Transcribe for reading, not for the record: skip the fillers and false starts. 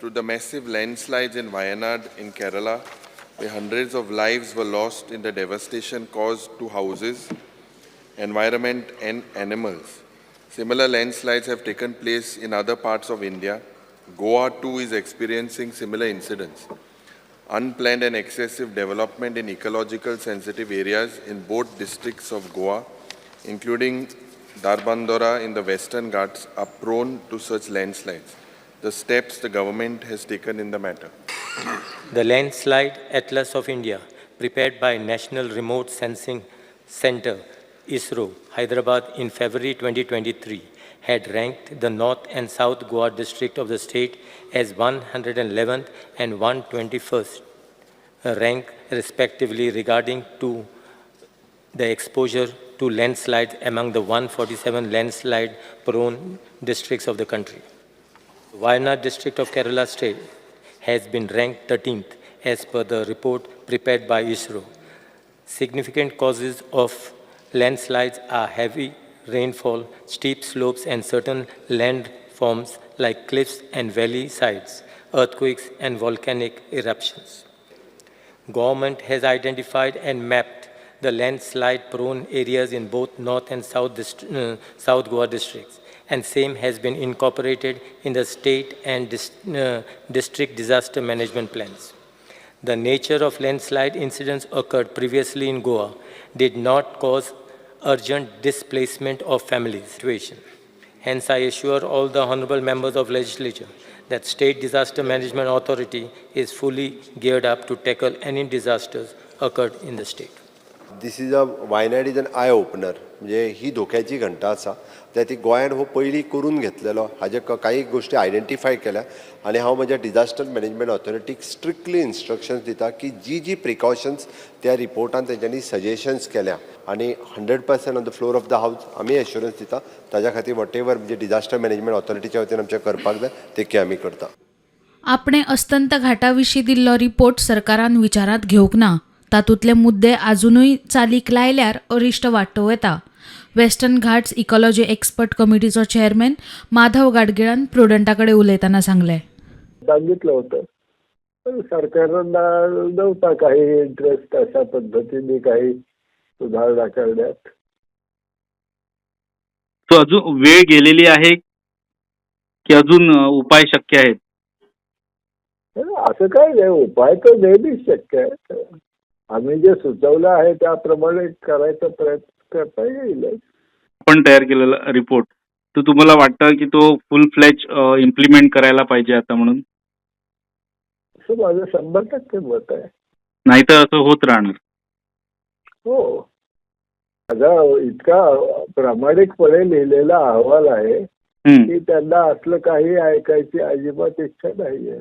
to the massive landslides in Wayanad in Kerala, where hundreds of lives were lost in the devastation caused to houses, environment, and animals. Similar landslides have taken place in other parts of India. Goa too is experiencing similar incidents. Unplanned and excessive development in ecological sensitive areas in both districts of Goa, including Dharbandora in the Western Ghats, are prone to such landslides. The steps the government has taken in the matter. The Landslide Atlas of India, prepared by National Remote Sensing Center, ISRO, Hyderabad in February 2023, had ranked the North and South Goa district of the state as 111th and 121st rank respectively regarding to the exposure to landslides among the 147 landslide prone districts of the country. Wayanad district of Kerala state has been ranked 13th as per the report prepared by ISRO. Significant causes of landslides are heavy rainfall, steep slopes, and certain landforms like cliffs and valley sides, earthquakes, and volcanic eruptions. Government has identified and mapped the landslide-prone areas in both North and South Goa districts, and same has been incorporated in the state and district disaster management plans. The nature of landslide incidents occurred previously in Goa did not cause urgent displacement of families. Situation. Hence, I assure all the honorable members of legislature that State Disaster Management Authority is fully geared up to tackle any disasters occurred in the state. This is a Wayanad is an eye opener. म्हणजे ही धोक्याची घंटा आसा. त्या ती गोंयान हो पयलीं करून घेतलेलो हाजे काही गोश्टी आयडेंटिफाय केल्या आनी हांव म्हज्या डिजास्टर मॅनेजमेंट ऑथॉरिटीक स्ट्रिक्टली इन्स्ट्रक्शन्स दिता की जी जी प्रिकॉशन्स त्या रिपोर्टान तेंच्यांनी सजेशन्स केल्या आनी 100% on the floor of the house आमी एश्युरन्स दिता ताज्या खातीर what ever म्हणजे डिजास्टर मॅनेजमेंट ऑथॉरिटीच्या वतीन आमचें करपाक जाय ते आमी करता. आपणे अस्तंत घाटा विशीं दिल्लो रिपोर्ट सरकारान विचारांत घेवंक ना. तातूंतले मुद्दे आजुनूय चालीक लायल्यार अरिश्ट वाटोवं येता. वेस्टर्न घाट्स इकॉलॉजी एक्सपर्ट कमिटीचो चेअरमॅन माधव गाडगिळान प्रुडंटा कडेन उलयतना सांगलें. सांगितलं होतं, पण सरकारांना नव्हता काही इंटरेस्ट अशा पद्धतीने काही सुधारणा करण्यात. तो अजून वेळ गेलेली आहे की अजून उपाय शक्य आहेत? असं काही नाही, उपाय तर नेहमीच शक्य आहे. आम्ही जे सुचवलं आहे त्याप्रमाणे करायचा प्रयत्न करता येईल. आपण तयार केलेला रिपोर्ट तर तुम्हाला वाटतं की तो फुल फ्लेज इम्प्लिमेंट करायला पाहिजे आता म्हणून? असं माझं 100% मत आहे. नाहीतर असं होत राहणार. हो, माझा इतका प्रामाणिकपणे लिहिलेला अहवाल आहे की त्यांना असलं काही ऐकायची अजिबात इच्छा नाहीये.